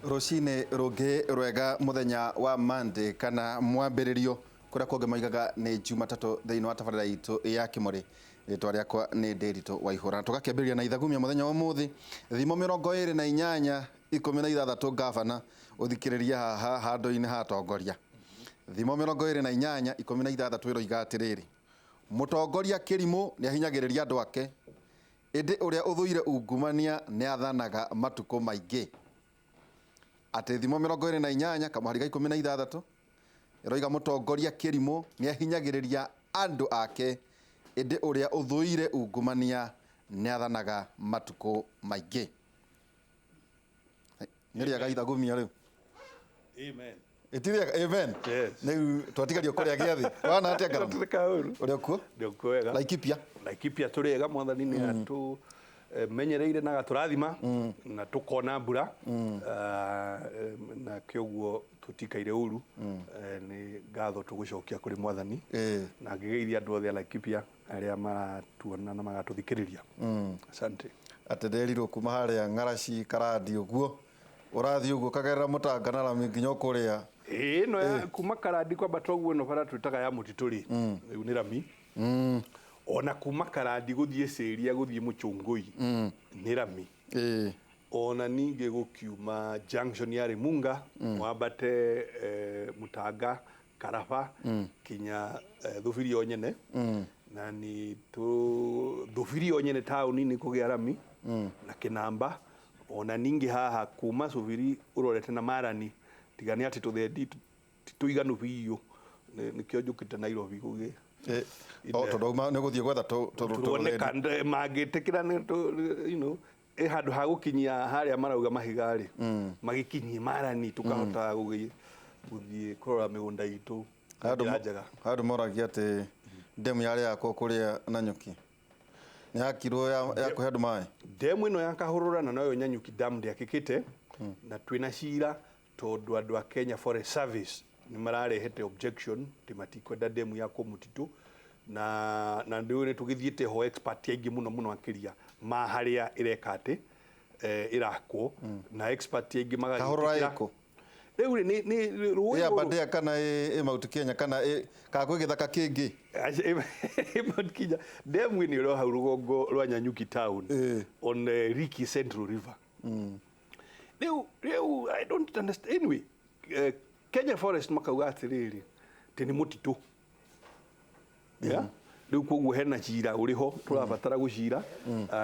Rũcinĩ rũngĩ rwega, mũthenya wa Monday kana mwambĩrĩrio, kũrĩa kũngĩ moigaga nĩ Jumatatũ, thĩinĩ wa tabarĩra itũ ya Kĩmũrĩ. Rĩtwa rĩakwa nĩ Ndĩritũ Waihũra, na tũgakĩambĩrĩria na ithagumia mũthenya wa ũmũthĩ, Thimo 28:16. Ngabana ũthikĩrĩria haha handũ-inĩ ha atongoria. Thimo 28:16 ĩroiga atĩrĩrĩ, "Mũtongoria kĩrimũ nĩ ahinyagĩrĩria andũ ake, ĩndĩ ũrĩa ũthũire ungumania nĩ athanaga matukũ maingĩ." Atĩ Thimo 28 kamũhari ga 16 ĩroiga, "Mũtongoria kĩrimũ nĩ ahinyagĩrĩria andũ ake, ĩndĩ ũrĩa ũthũire ungumania nĩ athanaga matukũ maingĩ." Nĩ rĩaga ithagumia rĩu. Amen. Ĩtirĩaga amen. Yes. Rĩu twatigario kũrĩa gĩathĩ wana atĩa ngarama? Tũtirĩ kaũru. Ũrĩa kuo? Ndĩ wega. Laikipia? Laikipia tũrĩ ega, Mwathani nĩ atũ menyereire na agatũrathima na tũkona mbura. Na kĩoguo tũtikaire ũru. Nĩ ngatho tũgũcokia kũrĩ Mwathani. Na ngĩgeithia andũ othe a Laikipia arĩa maratuona na magatũthikĩrĩria. Asante. Atĩ nderirwo kuma harĩa Ng'araci Karandi ũguo ũrathiĩ ũguo ũkagerera Mũtanga na rami nginya ũkũrĩa. Ĩĩ, ĩno ya kuma Karandi kwambata ũguo, ĩno bara twĩtaga ya mũtitũ rĩ, rĩu nĩ rami. Ona kuma Karandi gũthiĩ Cĩria, gũthiĩ Mũchũngũi, nĩ rami. Ona ningĩ gũkiuma junction ya Rĩmunga wambate Mũtanga, Karaba, kinya Thubiri o nyene, na nĩ tũ Thubiri o nyene taũni-inĩ kũgĩa rami na kĩnamba. Ona ningĩ haha kuma Cubiri ũrorete na Marani, tiga nĩ atĩ tũthendi ti tũiganu biũ. Nĩkĩo njũkĩte Nairobi gũgĩ O tondũ auma nĩ gũthiĩ gwetha tuone kana mangĩtĩkĩra nĩ ĩ handũ ha gũkinyia harĩa marauga mahiga rĩ, magĩkinyie Marani, tũkahota gũthiĩ kũrora mĩgũnda itũ na njĩra njega. Handũ moragia atĩ ndemu yarĩ yakwo kũrĩa Nanyuki nĩ yakirwo ya kũhe andũ maĩ. Ndemu ĩno ya Kahũrũra na noyo Nyanyuki Dam ndĩakĩkĩte, na twĩna cira tondũ andũ a Kenya Forest Service nĩ mararehete objection atĩ matikwenda ndemu yakwo mũtitũ, na ndĩũĩ nĩ tũgĩthiĩte ho expert aingĩ mũno mũno akĩria ma harĩa ĩreka atĩ ĩrakwo, na expert aingĩ Kahũrũra magagĩtĩkĩra. Ĩkũ? Rĩu rĩ, nĩ rũĩ ĩ rũrũ. Aberdare kana ĩ Mount Kenya kana ĩ kana kwĩ gĩthaka kĩngĩ? Aca, Mount Kenya ndemu ĩno ĩrĩ o hau rũgongo rwa Nyanyuki town on Riki Central River. Rĩu I don't understand. Anyway, Kenya Forest makauga atĩrĩrĩ, atĩ nĩ mũtitũ. Yeah? Rĩu koguo hena cira ũrĩ ho tũrabatara gũcira,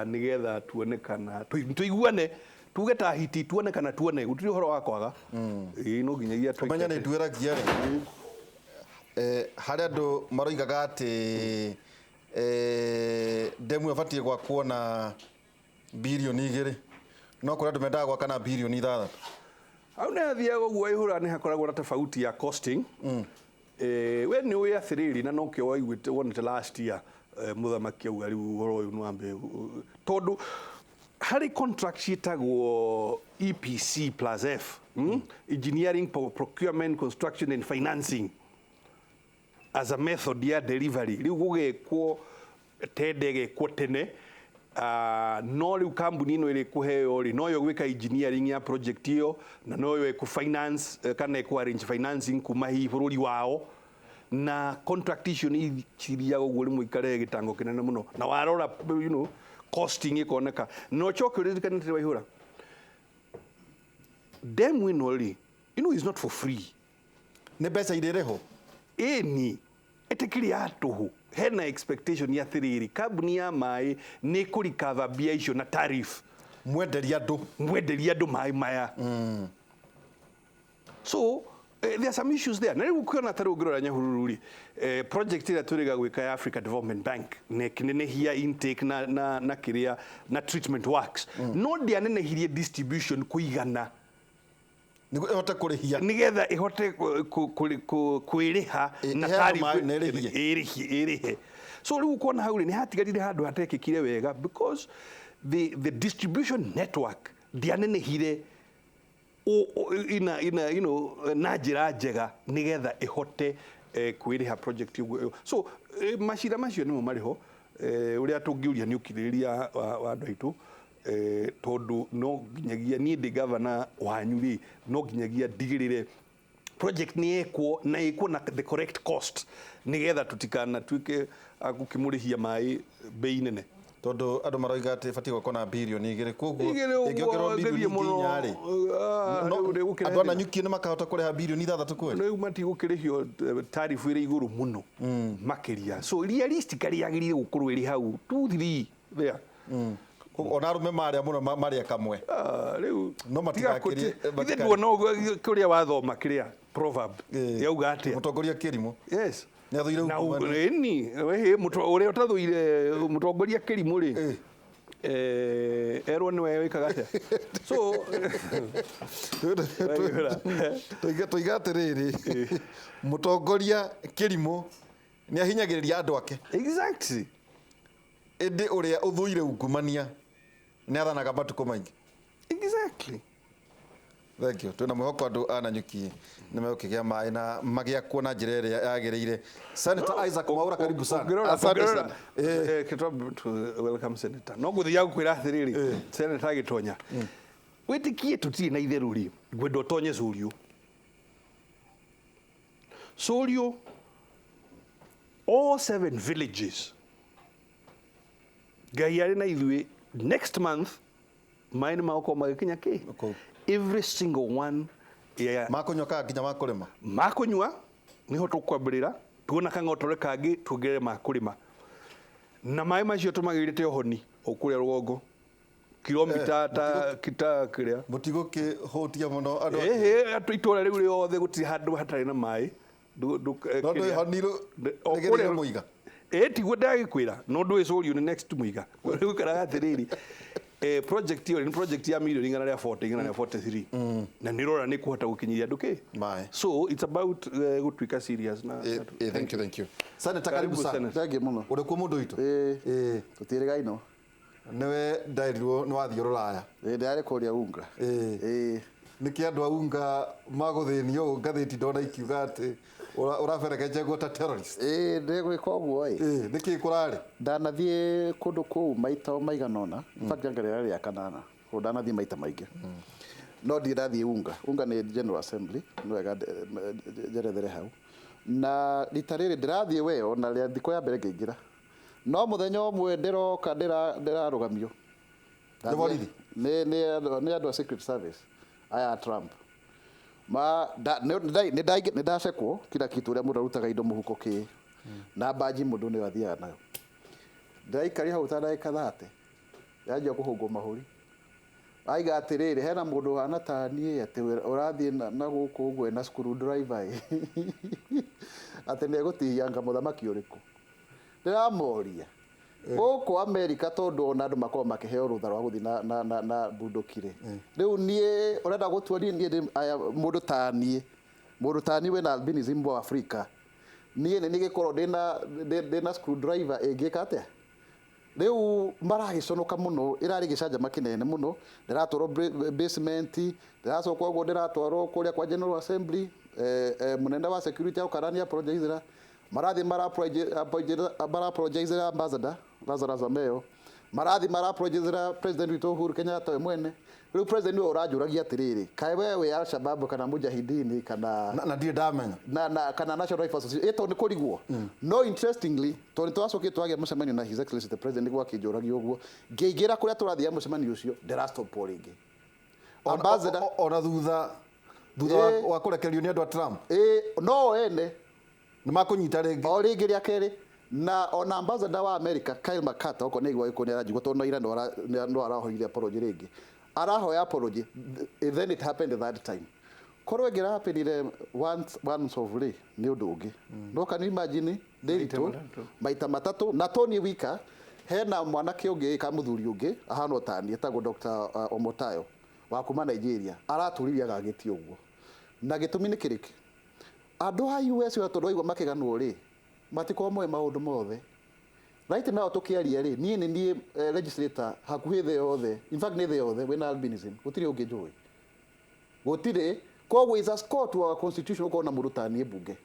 nĩgetha tuone kana tũiguane, tuge ta hiti, tuone kana tuone gũtirĩ ũhoro wa kwaga. Ĩĩ, no nginyagia twĩke Ũmenya nĩ atĩ- nduĩragia rĩ, harĩ andũ maroigaga atĩ ndemu ĩyo ĩbatiĩ gwakwo na birioni 2, no kũrĩ andũ mendaga gwaka na birioni 6. Hau nĩ hathiaga ũguo ĩhũra, nĩ hakoragwo na tofauti ya costing. We nĩ ũĩ atĩrĩrĩ, na nokĩo waiguĩte wonete last year mũthamaki auga rĩu ũhoro ũyũ nĩ wambe, tondũ harĩ contract ciĩtagwo EPC plus F, Engineering, procurement, construction and financing as a method ya delivery. Rĩu gũgekwo tender, ĩgekwo tene, no rĩu kambuni ĩno ĩrĩ kũheo rĩ, noyo gwĩka engineering ya project ĩyo, na noyo ĩkũ finance kana ĩkũ arrange financing kuma hihi bũrũri wao, na contract icio nĩ cithiaga ũguo, rĩmwe ikarehe gĩtango kĩnene mũno, na warora costing ĩkoneka. Na ũcoke ũririkane atĩ, Waihũra, demu ĩno rĩ, is not for free. Nĩ mbeca irĩrĩhwo. Ĩni ĩtĩkĩrĩ ya tũhũ, hena expectation ya atĩrĩrĩ, kambuni ya maĩ nĩ ĩkũrikava mbia icio na tariff. Mwenderia andũ. Mwenderia andũ maĩ maya. So there are some issues there. Na rĩu ũkĩona ta rĩu ũngĩrora Nyahururu rĩ, project ĩrĩa twĩrĩga gwĩka ya Africa Development Bank na ĩkĩnenehia intake na kĩrĩa na treatment works, no ndĩanenehirie distribution kũigana nĩguo ĩhote kũrĩhia. Nĩgetha ĩhote kwĩrĩha na ĩhe andũ tariff maĩ na ĩrĩhie. Ĩrĩhie, ĩrĩhe. So rĩu ũkona hau rĩ, nĩ hatigarire handũ hatekĩkire wega because the distribution network ndĩanenehire ina na njĩra njega nĩgetha ĩhote kwĩrĩha project ũguo ĩyo. So macira macio nĩmo marĩ ho. Ũrĩa tũngĩũria nĩ ũkirĩrĩria wa andũ aitũ. Tondũ no nginyagia niĩ ndĩ gavana wanyu rĩ, no nginyagia ndigĩrĩre project nĩ yekwo na ĩkwo na the correct cost, nĩgetha tũtikanatuĩke a gũkĩmũrĩhia maĩ bei nene. Tondũ andũ maroiga atĩ ĩbatiĩ gwakwo na 2 birioni, koguo Igĩrĩ ũguo, ĩngĩongererwo birioni ĩngĩthiĩ mũno, ingĩ 4 rĩ, rĩu nĩgũkĩra andũ a hĩndĩ. Nanyuki nĩ makahota kũrĩha 6 birioni kweli? Rĩu matigũkĩrĩhio tarifu ĩrĩ igũrũ mũno makĩria, so realistically yagĩrĩire gũkorwo ĩrĩ hau 2 3 there. Koguo ona arũme marĩa mũno marĩe kamwe. Ah, rĩu No tiga matigakĩrie- ithe nduona ũguo kũrĩa wathoma kĩrĩa proverb yauga atĩa? Mũtongoria kĩrimũ Yes. nĩ athũire Na ungumania. ĩni ĩhĩ, ũrĩa ũtathũire mũtongoria kĩrimũ rĩ, erwo nĩwe wĩkaga atĩa, so Tũiga atĩrĩrĩ, mũtongoria kĩrimũ nĩ ahinyagĩrĩria andũ ake, ĩndĩ ũrĩa ũthũire ungumania nĩ athanaga matukũ maingĩ. Thank you. Twĩna mwĩhoko andũ a Nanyuki nĩ megũkĩgĩa maĩ na magĩakwo na njĩra ĩrĩa yagĩrĩire. Senator Isaac Mwaura, karibu sana. Ũngĩrora- Asante ũngĩrora- sana. Welcome, Senator. No ngũthiaga gũkwĩra atĩrĩrĩ, Senator agĩtonya, wĩtĩkie tũtirĩ na itherũ rĩ, ngwenda ũtonye Cũriũ. Cũriũ, all seven villages, Ngai arĩ na ithuĩ, next month maĩ nĩ magũkorwo magĩkinya kĩ Kũu. Every single one ya Makũnyua kana nginya makũrĩma? Makũnyua niho tũkwambĩrĩra, tuona kang'otore kangĩ tuongerere makũrĩma, na maĩ macio tũmagĩrĩte ũhoni o kũrĩa rũgongo kilomita ta kita kĩrĩa. Mũtigũkĩhũtia mũno andũ Ĩhĩ, itũra rĩu rĩothe gũtirĩ handũ hatarĩ na maĩ. No Kĩrĩa. ndwĩ honi O rĩgĩrĩire kũrĩa- mũiga. Ĩ tiguo ndagĩkwĩra, no ndũĩ cũrio nĩ next mũiga rĩu karaga atĩrĩrĩ, project ĩyo nĩ project ya 140 million, 143, na nĩ rora nĩ kũhota gũkinyĩria andũ kĩ Maĩ. So it's about gũtuĩka serious na Thank you, thank you. Senator, karibu Karibu, sana. Senator. Thengiũ mũno. Ũrĩ kuo mũndũ witũ? Ĩĩ. Ĩĩ. Tũtiĩrĩgainwo. Nĩwe nderirwo nĩ wathiĩ rũraya. Ĩĩ, ndĩrarĩ kũrĩa unga. Ĩĩ. Ĩĩ. Nĩkĩ andũ a unga magũthĩnio ũũ? Ngathĩti ndona ikiuga atĩ ũraberekenjegwo ta terrorist. Ĩĩ, ndĩgwĩka ũguo ĩ. Ĩĩ, nĩkĩ kũrarĩ? Ndanathiĩ kũndũ kũu maita o maigana ũna. In fact, anga rĩarĩ rĩa kanana. Kũndũ ndanathiĩ maita maingĩ. No ndirĩ ndathiĩ unga. Unga nĩ General Assembly, nĩ wega njerethere hau. Na rita rĩrĩ ndĩrathiĩ we ona rĩa thikũ ya mbere ngĩingĩra. No mũthenya ũmwe ndĩroka ndĩrarũgamio. Nĩ borithi? Nĩ andũ a Secret Service aya a Trump. Ma nĩ ndacekwo kila kitu, ũrĩa mũndũ arutaga indo mũhuko kĩ na mbanji mũndũ nĩyo athiaga nayo. Ndĩraikaria hau ta ndagĩka 30, yanjia kũhũngwo mahũri, aiga atĩrĩrĩ, hena mũndũ ũhana ta niĩ atĩ ũrathiĩ na gũkũ ũguo ena screwdriver ĩ, atĩ nĩ egũtihianga mũthamaki ũrĩkũ. Ndĩramoria gũkũ Amerika, tondũ ona andũ makoragwo makĩheo rũtha rwa gũthiĩ na bunduki rĩ, rĩu niĩ ũrenda gũtua niĩ ndĩ aya mũndũ ta niĩ, mũndũ ta niĩ wĩna albinism wa Afrika, niĩ nĩ gĩkorwo ndĩna screwdriver ĩngĩka atĩa? Rĩu maragĩconoka mũno, ĩrarĩ gĩcanjama kĩnene mũno. Ndĩratwarwo basement, ndĩracoka ũguo ndĩratwarwo kũrĩa kwa General Assembly, mũnene wa security aukarania apologizera, marathiĩ mara-apologizera ambassador Lazarus Ameo, marathiĩ mara-apologizera president witũ Uhuru Kenyatta we mwene. Rĩu president nĩwe ũranjũragia atĩrĩrĩ, kaĩ we wĩ Al-Shabaab kana mujahidini kana Na ndirĩ ndamenya. Na kana National Rifle Association, ĩ tondũ nĩ kũrigwo. No interestingly, tondũ nĩ twacokire twagĩa mũcemanio na His Excellency the President, nĩguo akĩnjũragia ũguo, ngĩingĩra kũrĩa tũrathiĩa mũcemanio ũcio, ndĩrastopwo rĩngĩ. Ambassador Ona thutha wa kũrekererio nĩ andũ a Trump? Ĩ, no ene. Nĩ makũnyita rĩngĩ? O rĩngĩ rĩa kerĩ. Na ona ambassador wa America Kyle McCarter okorwo nĩ aigua gĩkũ nĩ aranjigua, tondũ no ira no arahoire apology rĩngĩ, arahoya apology. Then it happened that time, korwo ĩngĩ happenire once of rĩ, nĩ ũndũ ũngĩ. No can you imagine ndĩritũ maita matatũ na Tony wika? Hena mwanake ũngĩ ka mũthuri ũngĩ ahana o tani, etagwo Dr. Omotayo wa kuma Nigeria, aratũririe agagĩtie ũguo. Na gĩtũmi nĩ kĩrĩkĩ? Andũ a US ona tondũ waigua makĩganwo rĩ, matikorwo moĩ maũndũ mothe. Right now tũkĩaria rĩ, niĩ nĩ niĩ legislator hakuhĩ thĩ yothe, in fact nĩ thĩ yothe, wĩna albinism. Gũtirĩ ũngĩ njũĩ, gũtirĩ. Koguo is a score to our constitution ũkorwo na mũndũ ta niĩ mbunge,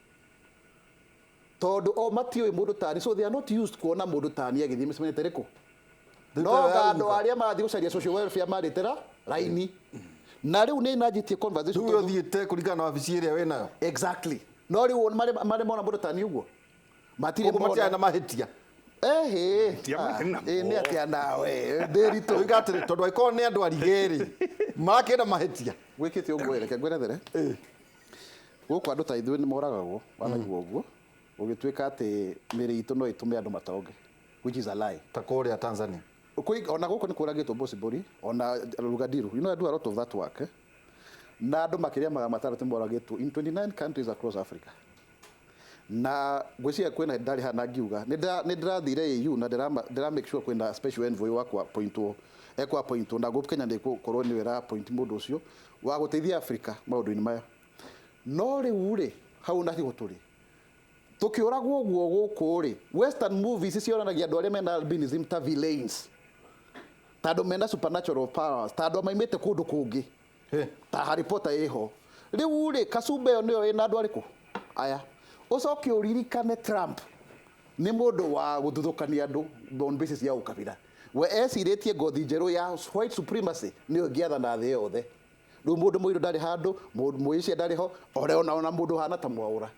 tondũ o matiũĩ mũndũ tani, so they are not used kuona mũndũ tani agĩthiĩ mĩcemanio ta ĩrĩkũ. Rĩu No ta ga andũ yaruga. arĩa marathiĩ gũcaria social welfare marĩtĩra raini. Na rĩu nĩ nanjĩtie conversation Rĩu tondũ- ũthiĩte kũringana na wabici ĩrĩa wĩnayo. Exactly. No rĩu marĩ mona mũndũ tani ũguo. Matirĩ Koguo matiarĩ mona. na mahĩtia. Ehe. Mahĩtia marĩ namo. Ĩ nĩ atĩa nawe. Ndĩritũ. Oiga atĩrĩ tondũ angĩkorwo nĩ andũ arigĩ-rĩ marakĩenda mahĩtia. Gwĩkĩte ũguo reke ngwerethere. Gũkũ andũ ta ithuĩ nĩ moragagwo wanaigua ũguo. Gũgĩtuĩka atĩ mĩrĩ itũ no ĩtũme andũ matonge. Which is a lie. Ta kũrĩa Tanzania. Ona gũkũ nĩ kũragĩtwo Bosibori ona Lugadiru. You know I do a lot of that work. Eh? Na andũ makĩria 600 moragĩtwo in 29 countries across Africa. Na ngwĩciria kwĩna ndarĩ haha ngiuga nĩ ndĩrathire AU na ndĩra make sure kwĩna special envoy wa appointwo ekũ appointwo na gũkũ Kenya nĩ gũkorwo nĩwe ĩra appoint mũndũ ũcio wa gũteithia Africa maũndũ-inĩ maya. No rĩu rĩ hau na tiho tũrĩ tũkĩũragwo ũguo gũkũ rĩ, western movies cionanagia andũ arĩa mena albinism ta villains, ta andũ mena supernatural powers, ta andũ maimĩte kũndũ kũngĩ ta Harry Potter ĩho. Rĩu rĩ kasumba ĩyo nĩyo ĩna andũ arĩkũ aya. Ũcoke ũririkane Trump nĩ mũndũ wa gũthuthũkania andũ on basis ya ũkabira. We ecirĩtie ngothi njerũ ya white supremacy nĩyo ĩngĩathana thĩ yothe. Rĩu mũndũ mũirũ ndarĩ handũ, mũndũ mũasia ndarĩ ho, ore ona mũndũ ũhana ta Mwaũra.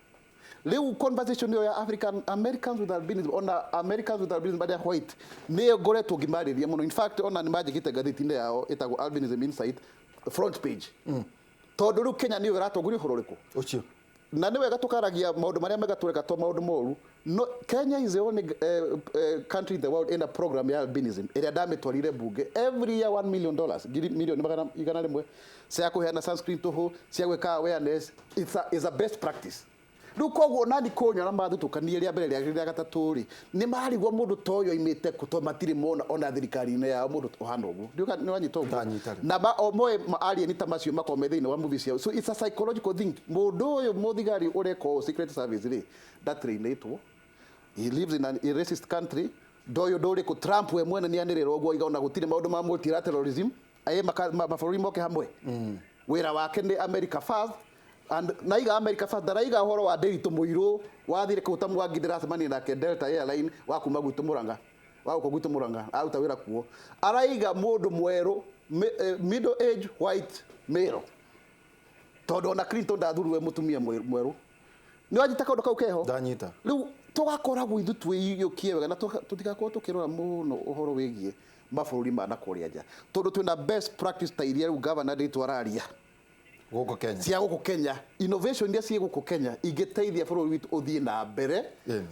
Rĩu conversation ĩyo ya African Americans with albinism, ona Americans with albinism arĩa white, nĩyo ngoretwo ngĩmarĩria mũno. In fact ona nĩ manjĩkĩte ngathĩti-inĩ yao ĩtagwo Albinism Insight front page. Tondũ rĩu Kenya nĩyo ĩratongoria ũhoro ũrĩkũ? Ũcio. Na nĩ wega tũkaragia maũndũ marĩa mega tũreka to maũndũ moru. No, Kenya is the only country in the world in a program ya albinism ĩrĩa ndamĩtwarire bunge every year $1 million, ngiri milioni magana igana rĩmwe cia kũheana sunscreen tũhũ, cia gwĩka awareness. It's a best practice. Rĩu koguo nani kũnyora mathutũkanie rĩa mbere rĩa gatatũ rĩ nĩ marigwo mũndũ ta ũyũ oimĩte kũ tondũ matirĩ mona ona thirikari-inĩ yao mũndũ ũhana ũguo. Ndiũĩ kana nĩ wanyita ũguo. Ndanyita rĩu. Na o moe alien ta macio makorwo me thĩinĩ wa movie ciao. So it's a psychological thing. Mũndũ ũyũ mũthigari ũreka ũũ secret service rĩ ndatrainĩtwo. He lives in an racist country. Ndoyo ndũrĩkũ Trump we mwene nĩ anĩrĩra ũguo oiga ona gũtirĩ maũndũ ma multilateralism. Aye mabũrũri moke hamwe. Wĩra wake nĩ America first. And naiga America first ndaraiga ũhoro wa Ndiritu mũirũ wathire kũu ta Mwangi ndĩracemania nake Delta Airline wa kuma gwitũ Murang'a, wa gũkũ gwitũ Murang'a aruta wĩra kuo. Araiga mũndũ mwerũ middle age white male, tondũ ona Clinton ndathuriwe mũtumia mwerũ. Nĩ wanyita kaũndũ kau keho? Ndanyita. Rĩu tũgakoragwo ithuĩ twĩiyũkie wega na tũtigakorwo tũkĩrora mũno ũhoro wĩgiĩ mabũrũri ma na kũrĩa nja, tondũ twĩna best practice ta iria rĩu governor Ndiritu araria gũkũ Kenya, cia gũkũ Kenya, innovation iria ciĩ gũkũ Kenya ingĩteithia bũrũri witũ ũthiĩ na mbere.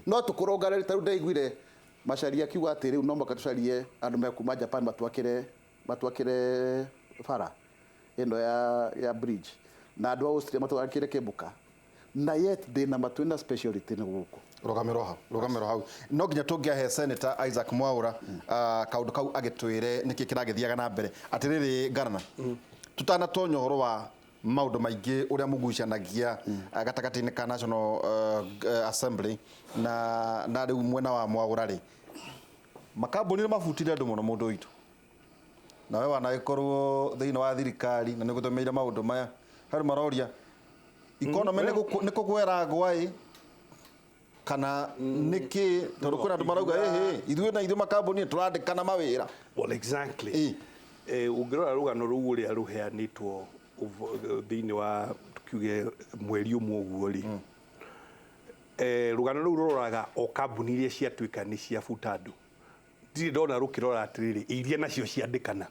No tũkũronga ta rĩu ndaiguire Macharia akiuga atĩ rĩu no mũhaka tũcarie andũ me kuma Japan matwakĩre bara ĩno ya bridge, na andũ a Austria matwakĩre kĩmbuka, na yet ndĩna ma twĩna speciality nĩ gũkũ. Rũgamĩro hau no nginya tũngĩahe Senator Isaac Mwaura kaũndũ kau agĩtwĩre nĩkĩ kĩragĩthiaga na mbere. Atĩrĩrĩ Ngarana, tũtanatonya ũhoro wa maũndũ maingĩ ũrĩa mũgucanagia gatagatĩ-inĩ ka National Assembly na rĩu mwena wa Mwaura rĩ, makambuni nĩ mabutire andũ mũno mũndũ witũ, nawe wanagĩkorwo thĩinĩ wa thirikari na nĩ ũgũthomeire maũndũ maya, harĩ maroria economy nĩ kũgwera ngwaĩ kana nĩkĩ, tondũ kwĩna andũ marauga ĩhĩ ithuĩ na ithuĩ makambuni tũrandĩkana mawĩra. Well, exactly. Ũngĩrora rũgano rũu ũrĩa rũheanĩtwo thĩinĩ wa tukiuge mweri ũmwe ũguo rĩ, rũgano rũu rũroraga o kambuni iria ciatuĩka nĩ ciabuta andũ. Ndirĩ ndona rũkĩrora atĩrĩrĩ iria nacio ciandĩkana.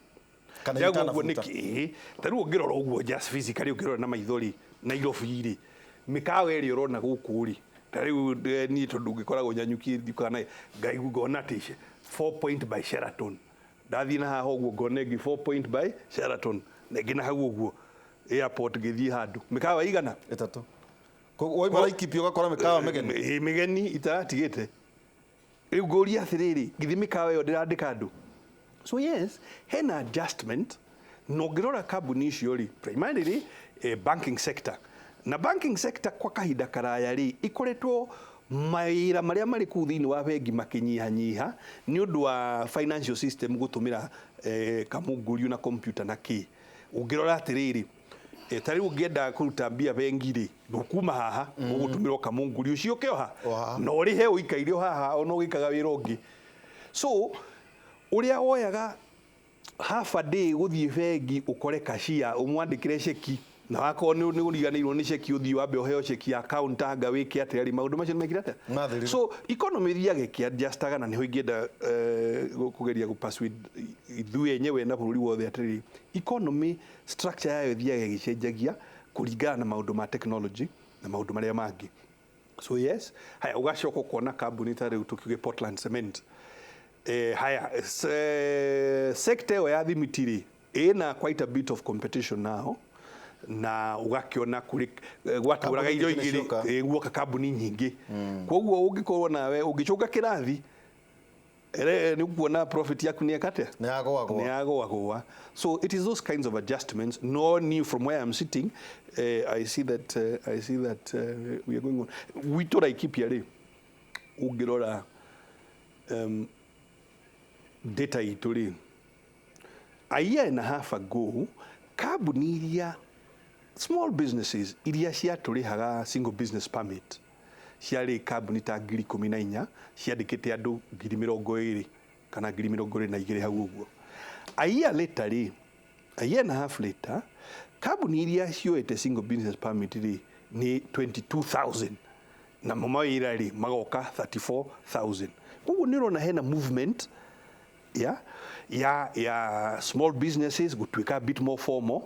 Kana Ndĩrauga ũguo itanabuta. nĩkĩ? Ta rĩu ũngĩrora ũguo just physically ũngĩrora na maitho rĩ, Nairobi rĩ, mĩkawa ĩrĩa ũrona gũkũ rĩ, ta rĩu niĩ tondũ ngĩkoragwo nyanyukie ndiũkaga ngaigua ngona atĩ 4 point by Sheraton. Ndathiĩ na haha ũguo ngona ĩngĩ 4 point by Sheraton. Na ĩngĩ na hau ũguo airport ngĩthiĩ handũ. Mĩkawa igana? Ĩtatũ. Koguo wauma Laikipia ũgakora mĩkawa mĩgeni. Mĩgeni itaratigĩte. Rĩu ngũria atĩrĩrĩ, githĩ mĩkawa ĩyo ndĩrandĩka andũ? So yes, hena adjustment. Na ũngĩrora kambuni icio rĩ, primarily banking sector. Na banking sector kwa kahinda karaya rĩ, ikoretwo mawĩra marĩa marĩ kũu thĩinĩ wa bengi makĩnyihanyiha nĩ ũndũ wa financial system gũtũmĩra kamũngũrio na computer na kĩ. Ũngĩrora atĩrĩrĩ, ta rĩu ũngĩenda kũruta mbia bengi rĩ, ndũkuma haha, ũgũtũmĩra kamũngũrio ũcio ũke o haha. O haha. Na ũrĩhe ũikaire o haha ona ũgĩkaga wĩra ũngĩ. So Ũrĩa woyaga half a day gũthiĩ bengi ũkore cashier ũmwandĩkĩre ceki, na wakorwo nĩ ũriganĩirwo nĩ ceki, ũthiĩ wambe ũheo ceki ya counter, anga wĩke atĩa rĩ, maũndũ macio nĩ mekire atĩa? Mathirire. So economy ĩthiaga ĩkĩadjustaga, na nĩho ingĩenda kũgeria gũ-persuade ithuĩ enyewe na bũrũri wothe atĩrĩrĩ, economy structure yayo ĩthiaga ĩgĩcenjagia kũringana na maũndũ ma technology na maũndũ marĩa mangĩ. So yes, haya, ũgacoka ũkona kambuni ta rĩu tũkiuge Portland Cement, haya, sector ĩyo ya thimiti rĩ, ĩna quite a bit of competition now, na ũgakĩona kũrĩ gwatũraga Kambuni irio nyingĩ igĩrĩ nĩcioka. Guoka kambuni nyingĩ. Koguo ũngĩkorwo nawe ũngĩcũnga kĩrathi nĩ ũkuona profit yaku nĩ ĩka atĩa? Nĩ yagũagũa. Nĩ yagũagũa. So it is those kinds of adjustments. No new from where I'm sitting, I see that we are going on. Gwitũ Laikipia rĩ, ũngĩrora data itũ rĩ, a year and a half ago, kambuni iria small businesses iria ciatũrĩhaga single business permit ciarĩ kambuni ta 14,000, ciandĩkĩte andũ 20,000 kana 22,000 hau ũguo. A year later rĩ, a year and a half later, kambuni iria cioete single business permit rĩ nĩ 22,000, namo mawĩra rĩ magoka 34,000. Koguo nĩ ũrona hena movement ya small businesses gutuĩka a bit more formal,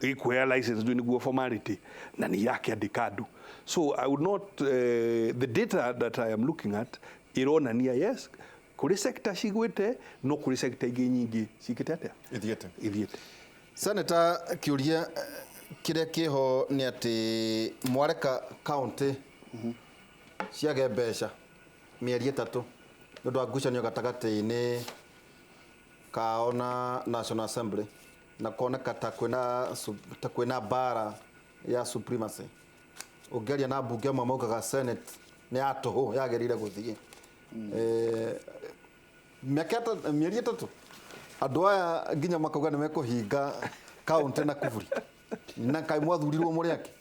ikuoya license ndũ nĩguo formality, na nĩ irakĩandĩka andũ. So I would not, the data that I am looking at ironania yes, kũrĩ sector cigwĩte, no kũrĩ sector ingĩ nyingĩ cikĩte atĩa? Ithiĩte. Ithiĩte. Senator, kĩũria kĩrĩa kĩho nĩ atĩ mwareka county ciage mbeca mĩeri 3 nĩ ũndũ wa ngucanio gatagatĩ-inĩ kao na National Assembly, na kuoneka ta kwĩna mbara ya supremacy. Ũngĩaria na mbunge amwe maugaga Senate nĩ ya tũhũ, yagĩrĩire gũthiĩ. Mĩeri 3 andũ aya nginya makauga nĩ mekũhinga kaunti na kuburi, na kaĩ mwathurirwo mũrĩ ake?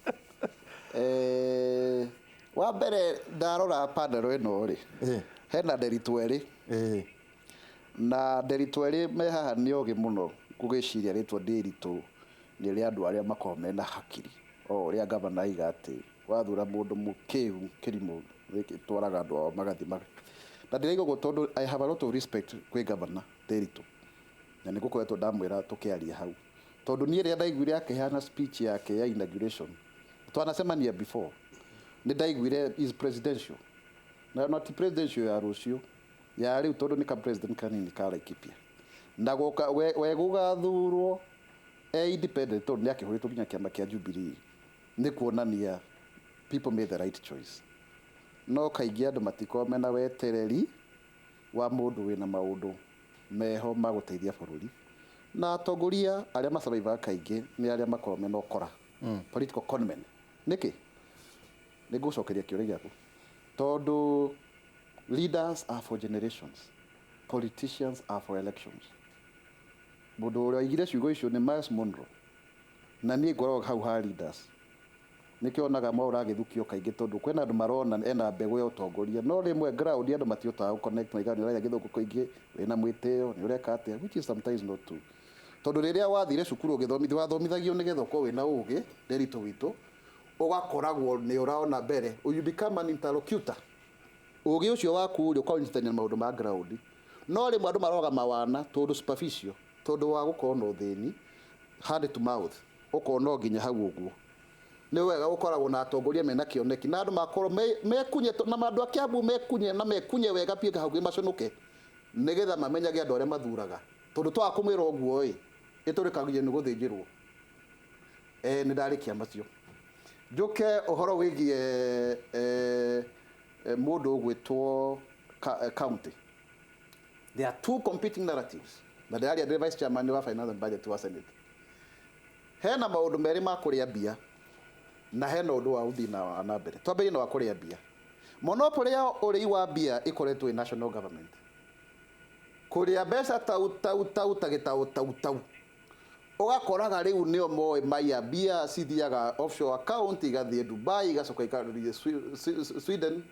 Wa mbere ndarora panel ĩno rĩ, hena Nderitu erĩ, na Nderitu erĩ me haha nĩ ogĩ mũno gũgĩciria rĩtwa Nderitu nĩ rĩa andũ arĩa makoragwo mena hakiri, o ũrĩa gavana aiga atĩ wathura mũndũ mũkĩgu kĩrimũ gĩtwaraga andũ ao magathiĩ na ndĩraiga ũguo tondũ I have a lot of respect kwĩ gavana Nderitu, na nĩ ngũkoretwo ndamwĩra tũkĩaria hau, tondũ niĩ rĩrĩa ndaiguire akĩheana speech yake ya inauguration, twanacemania before, nĩ ndaiguire is presidential, na not presidential ya rũciũ, ya rĩu, tondũ nĩ ka president kanini ka Laikipia, na goka we gũgathurwo e independent, tondũ nĩ akĩhũrĩtwo nginya kĩama kĩa Jubilee, nĩ kuonania people made the right choice. No kaingĩ andũ matikoragwo mena wetereri wa mũndũ wĩna maũndũ meho ma gũteithia bũrũri, na atongoria arĩa masurvivaga kaingĩ nĩ arĩa makoragwo mena ũkora, political conmen. Nĩkĩ nĩ ngũcokeria kĩũria gĩaku? Tondũ leaders are for generations, politicians are for elections. Mũndũ ũrĩa oigire ciugo icio nĩ Myles Munroe, na niĩ ngoragwo hau ha leaders. Nĩkĩo onaga Mwaura agĩthukio kaingĩ, tondũ kwĩna andũ marona ena mbegũ ya ũtongoria, no rĩmwe ground andũ matihotaga gũ-connect, maigaga nĩ ũraria gĩthũngũ kũingĩ, wĩna mwĩtĩo, nĩ ũreka atĩa, which is sometimes not true, tondũ rĩrĩa wathire cukuru ũgĩthomithio, wathomithagio nĩgetha ũkorwo wĩna ũgĩ. Nderitu witũ ũgakoragwo nĩ ũraona mbere, you become an interlocutor. Ũgĩ ũcio waku rĩ, ũkanyitithania na maũndũ ma ground. No rĩmwe andũ maroga mawana tondũ superficial, tondũ wa gũkorwo na ũthĩni, hand to mouth, ũkona no nginya hau ũguo. Nĩ wega gũkoragwo na atongoria mena kĩoneki, na andũ makorwo mekunye na andũ a Kiambu mekunye na mekunye wega biũ hau maconoke, nĩgetha mamenyage andũ arĩa mathuraga, tondũ twaga kũmwĩra ũguo ĩ ĩtũrĩkagia nĩ gũthĩnjĩrwo. Nĩ ndarĩkia macio, njuke ũhoro wĩgiĩ mũndũ ũgwĩtwo county. There are two competing narratives, na ndĩraria ndĩ vice chairman wa finance and budget wa Senate. Hena maũndũ merĩ ma kũrĩa mbia, na hena ũndũ wa ũthii na mbere. Twambĩrĩrie na wa kũrĩa mbia. Monopoly ya ũrĩi wa mbia ĩkoretwo ĩ national government, kũrĩa mbeca tau tau tau ta gĩtaũ tau tau. Ũgakoraga rĩu nĩo moĩ maiya mbia cithiaga offshore account, igathiĩ Dubai, igacoka igathiĩ Sweden,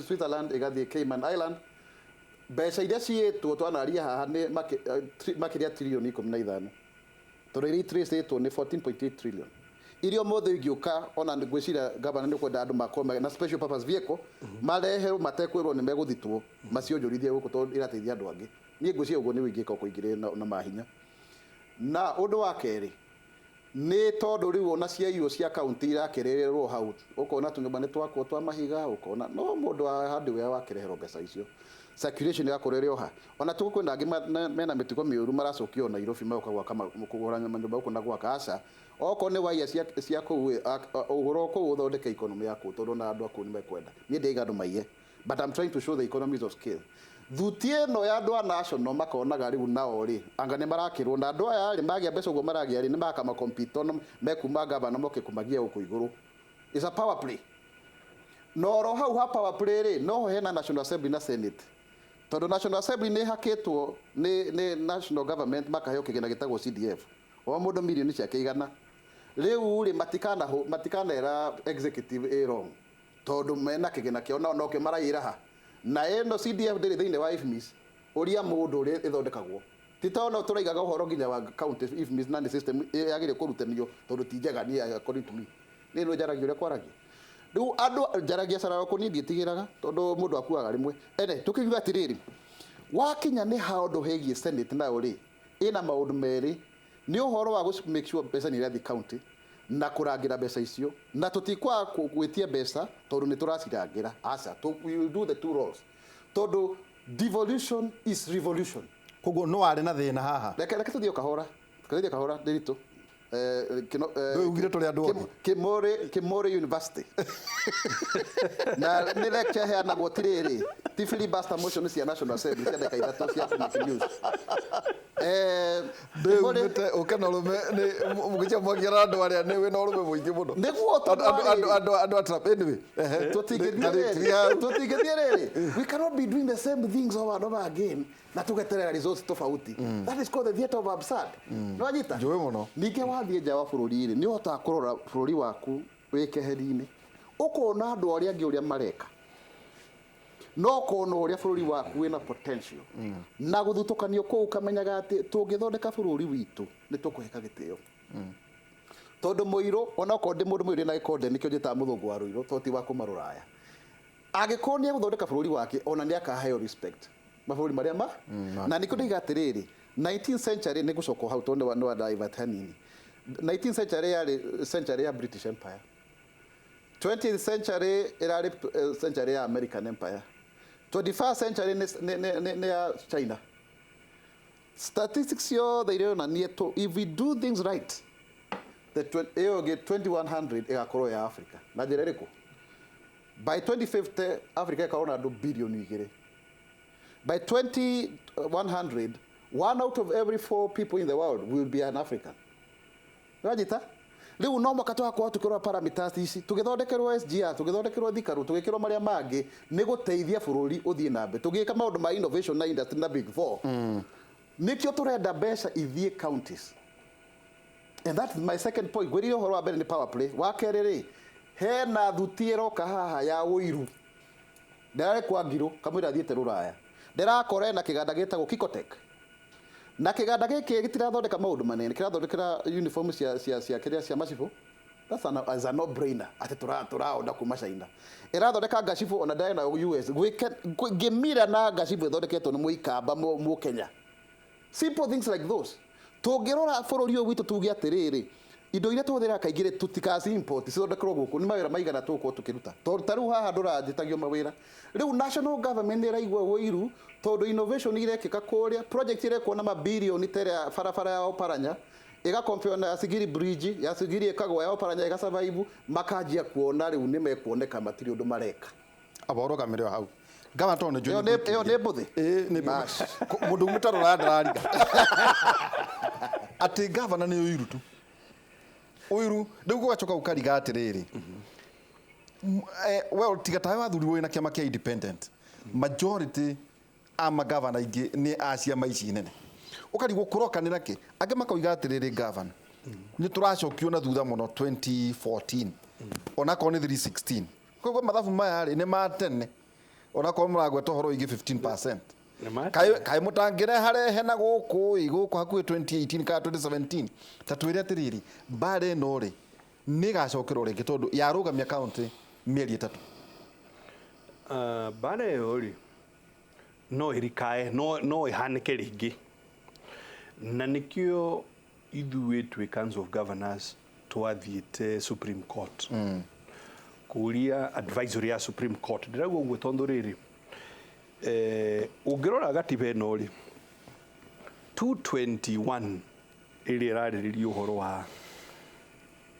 Switzerland, igathiĩ Cayman Island. Mbeca iria ciĩtwo twanaria haha nĩ makĩria trilioni 15, tondũ iria itracĩtwo nĩ 14.8 trillion iria ũmũthĩ ingĩũka. Ona ngwĩciria gavana nĩ kwenda andũ makorwo na special purpose vehicle mareherwo matekwĩrwo nĩ megũthitwo, macionjorithie gũkũ tondũ irateithia andũ angĩ. Niĩ ngwĩciria ũguo nĩ ingĩka kũingĩrĩra na mahinya. Na ũndũ wa kerĩ nĩ tondũ rĩu ona ciaiywo cia kaunti irakerererwo hau, ũkona tũnyũmba nĩ twakwo twa mahiga, ũkona no mũndũ wa hardware wakĩreherwo mbeca icio, circulation ĩgakorwo ĩrĩ oha. Ona tuko kwĩna angĩ mena mĩtugo mĩũru maracokio Nairobi magoka gwaka kũgũra manyũmba gũkũ na gwaka. Aca, okorwo nĩ waiya cia kũu ĩ, ũgũra kũu ũthondeke economy ya kũu, tondũ ona andũ a kũu nĩ mekwenda. Niĩ ndiaiga andũ maiye, but I'm trying to show the economies of scale. Thuti ĩno ya andũ a national makonaga rĩu nao rĩ anga nĩ marakĩrwo na andũ aya rĩ magĩa mbeca ũguo maragĩa rĩ, nĩ makama compete ona mekuma gavana moke kũmagia gũkũ igũrũ. It's a power play. Na oro hau ha power play rĩ, noho hena National Assembly na Senate, tondũ National Assembly nĩ hakĩtwo nĩ national government, makaheo kĩgĩna gĩtagwo CDF, o mũndũ mirioni ciake 100. Rĩu rĩ matikanera executive ĩ wrong, tondũ mena kĩgĩna kĩao nao nokĩo marairaha. Na ĩno CDF ndĩrĩ thĩinĩ wa IFMIS ũrĩa mũndũ ũrĩa ĩthondekagwo, ti tondũ no tũraigaga ũhoro nginya wa county IFMIS, na nĩ system yagĩrĩire kũrutanio tondũ ti njega. Niĩ, according to me, niĩ nĩ njaragia ũrĩa kwaragia rĩu andũ, njaragia cararoko, niĩ ndiĩtigĩraga tondũ mũndũ akuaga rĩmwe. Ene tũkiuga atĩrĩrĩ, wakinya nĩ handũ hegiĩ Senate nayo rĩ, ĩna maũndũ merĩ: nĩ ũhoro wa make sure mbeca nĩ irathiĩ county na kũrangĩra mbeca icio, na tũtikwaga gwĩtia mbeca tondũ nĩ tũracirangĩra. Aca, we will do the two roles, tondũ devolution is revolution. Koguo no warĩ na thĩna haha? Reke tũthiĩ o kahora, tũthiĩ kahora ndĩritũ. Ndũĩ ugire tũrĩ andũ othe. Kimori University na nĩ lecture heanagwo ti rĩrĩ, ti filibuster motion cia National Assembly cia ndagĩka 3 cia make news. Ndĩumĩte ũke na ũrũme nĩ mũgĩcia mwakiara andũ arĩa nĩ wĩna ũrũme mũingĩ mũno. Nĩguo tondũ Andũ rĩrĩ- andũ a Trump anyway. Ehe. Tũtingĩthiĩ rĩrĩ, tũtingĩthiĩ rĩrĩ, we cannot be doing the same things over and over again na tũgeterera results tofauti. That is called the theatre of absurd. Nĩwanyita? Njũĩ mũno. Ningĩ wathiĩ nja wa bũrũri rĩ, nĩ ũhotaga kũrora bũrũri waku wĩ keheri-inĩ, ũkona andũ arĩa angĩ ũrĩa mareka, no ũkona ũrĩa bũrũri waku wĩna potential na gũthutũkanio kũu, ũkamenyaga atĩ tũngĩthondeka bũrũri witũ nĩ tũkũheka gĩtĩo, tondũ mũirũ onakorwo ndĩ mũndũ mũirũ na gĩkonde, nĩkĩo njĩtaga mũthũngũ wa rũirũ, tondũ ti wa kuma rũraya. Angĩkorwo nĩ egũthondeka bũrũri wake, ona nĩ akaheo respect mabũrũri marĩa ma na nĩkĩo ndaiga atĩrĩrĩ, 19th century nĩ gũcoka hau tondũ nĩ wa divert hanini. 19th century yarĩ century ya British Empire, 20th century ĩrarĩ century ya American Empire, 21st century nĩ ya China. Statistics ciothe ironania if we do things right, the ĩyo ĩngĩ 2100 ĩgakorwo ya Africa. Na njĩra ĩrĩkũ? By 2050 Africa ĩkorwo na andũ bilioni 2. By 2100, one out of every four people in the world will be an African. Nĩwanyita? Rĩu no mwaka tũgakorwo tũkĩrora parameters ici, tũgĩthondekerwo SGR, tũgĩthondekerwo Thika Road, tũgĩkĩrwo marĩa mangĩ nĩ gũteithia bũrũri ũthiĩ na mbere, tũgĩka maũndũ ma innovation na industry na big four. Nĩkĩo tũrenda mbeca ithiĩ counties, and that's my second point. Ngwĩrire ũhoro wa mbere nĩ power play. Wa kerĩ rĩ, hena thuti ĩroka haha ya ũiru. Ndĩrarĩ kwa ngirũ kamũira thiĩte rũraya, ndĩrakora ena kĩganda gĩtagwo Kikotec, na kĩganda gĩkĩ gĩtirathondeka maũndũ manene, kĩrathondekera uniform cia kĩrĩa cia macibũ. That's as a no brainer atĩ tũraonda kuma China ĩrathondeka ngacibũ, ona ndĩrarĩ na US ngĩmira na ngacibũ ĩthondeketwo nĩ mũikamba mũkenya. Simple things like those. Tũngĩrora bũrũri ũyũ witũ tuge atĩrĩrĩ, indo iria tũhũthĩraga kaingĩ rĩ, tũtikaci import, cithondekerwo gũkũ, nĩ mawĩra maigana tũgũkorwo tũkĩruta? Tondũ ta rĩu haha ndũranjĩtagio mawĩra. Rĩu national government nĩ ĩraigua ũiru tondũ innovation irekĩka kũrĩa, project irekwo na mabirioni ta ĩrĩa barabara ya Oparanya ĩgakompeo na ya Sigiri Bridge, ya Sigiri ĩkagwa, ya Oparanya ĩgasurvive, makanjia kuona rĩu nĩ mekuoneka matirĩ ũndũ mareka. Aba ũrũgamĩre o hau, gavana, tondũ nĩ njũĩ. Ĩyo nĩ mbũthĩ. Ĩĩ, nĩ Bash. Mũndũ umĩte rũraya ndarariga atĩ gavana nĩ ũiru tu, ũiru. Rĩu gũgacoka ũkariga atĩrĩrĩ, well, tiga tawe wathurirwo wĩna kĩama kĩa independent, majority a magavana aingĩ nĩ a ciama ici nene. Ũkarigwo kũrokanĩra kĩ. Angĩ makoiga atĩrĩrĩ, gavana, nĩ tũracokio na thutha mũno 2014, onakorwo nĩ 316. Koguo mathabu maya rĩ nĩ ma tene, onakorwo mũragweta ũhoro wĩgiĩ 15%. Nĩ ma- Kaĩ mũtangĩreharehe na gũkũ ĩ gũkũ hakuhĩ 2018 kana 2017 ta twĩre atĩrĩrĩ, mbara ĩno rĩ nĩ ĩgacokerwo rĩngĩ tondũ yarũgamia county mĩeri 3. Mbara ĩyo rĩ no ĩrikae, no ĩhanĩke rĩngĩ, na nĩkĩo ithuĩ twĩ Council of Governors twathiĩte Supreme Court kũria advisory ya Supreme Court. Ndĩrauga ũguo tondũ rĩrĩ, ũngĩrora gatiba ĩno rĩ, 221 ĩrĩa ĩrarĩrĩria ũhoro wa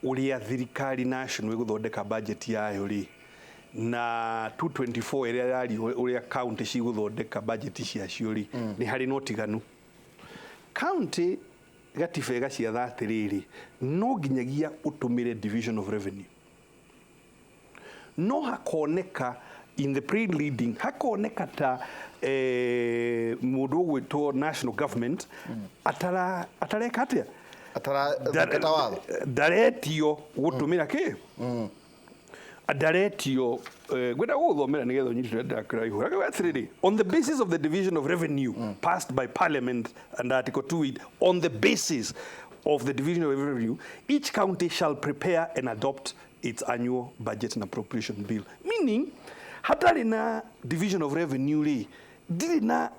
ũrĩa thirikari national ĩgũthondeka budget yayo rĩ, na 224 ĩrĩa ĩraria ũrĩa county cigũthondeka budget ciacio rĩ, nĩ harĩ na ũtiganu. County gatiba ĩgaciatha atĩrĩrĩ, no nginyagia ũtũmĩre division of revenue, no hakoneka in the pre-leading hakoneka ta mũndũ ũgwĩtwo national government atareka atĩa. Atarathingata watho. Ndaretio gũtũmĩra kĩ, ndaretio ngwenda gũgũthomera nĩgetha ũnyite ndakĩraihũra. Akauga atĩrĩrĩ, on the basis of the division of revenue passed by parliament and article 2 on the basis of the division of revenue, each county shall prepare and adopt its annual budget and appropriation bill, meaning hatarĩ na division of revenue rĩ, ndirĩ na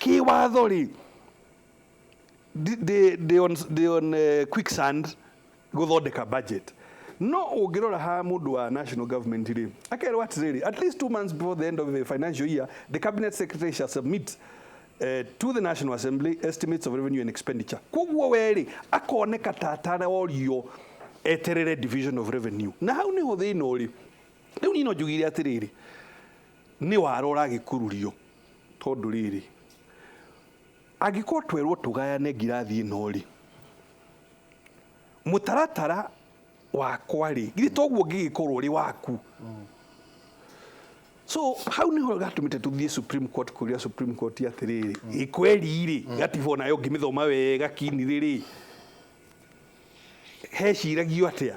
kĩwatho rĩ, they on quicksand gũthondeka budget. No ũngĩrora ha mũndũ wa national government rĩ, akerwo atĩrĩrĩ, at least 2 months before the end of the financial year, the cabinet secretary shall submit to the National Assembly estimates of revenue and expenditure. Koguo we rĩ, akoneka ta atarorio eterere division of revenue, na hau nĩho thĩna ũrĩ. Rĩu niĩ no njugire atĩrĩrĩ, nĩ wara ũragĩkururio, tondũ rĩrĩ, angĩkorwo twerwo tũgayane ngirathi ĩno rĩ, mũtaratara wakwa rĩ, githĩ toguo ngĩgĩkorwo ũrĩ waku? So hau niho gatũmĩte tũthiĩ Supreme Court kũria Supreme Court atĩrĩrĩ, ĩ kweri rĩ, gatiba onayo ngĩmĩthoma wega kinirĩ rĩ, heciragio atĩa?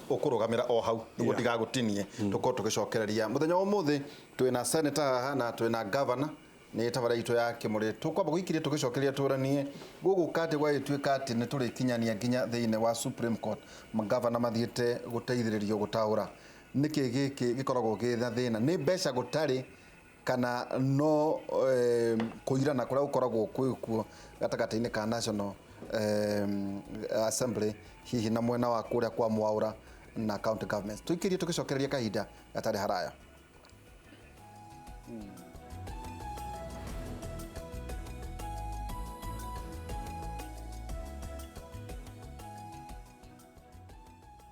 Ũkũrũgamĩra o hau nĩguo ndigagũtinie, tũkorwo tũgĩcokereria mũthenya wa ũmũthĩ. Twĩna senator haha na twĩna governor, nĩ tabara itũ ya kĩmũrĩ. Tũkwamba gũikirie tũgĩcokereria tũranie gũgũka atĩ gwagĩtuĩka atĩ nĩ tũrĩkinyania nginya thĩinĩ wa Supreme Court, magavana mathiĩte gũteithĩrĩrio gũtaũra nĩkĩ gĩkĩ gĩkoragwo gĩ na thĩna, nĩ mbeca gũtarĩ kana no kũirana kũrĩa gũkoragwo kwĩ kuo gatagatĩ-inĩ ka National Assembly hihi na mwena wa kũrĩa kwa Mwaũra na county governments. Tũikĩrie tũgĩcokereria kahinda gatarĩ haraya.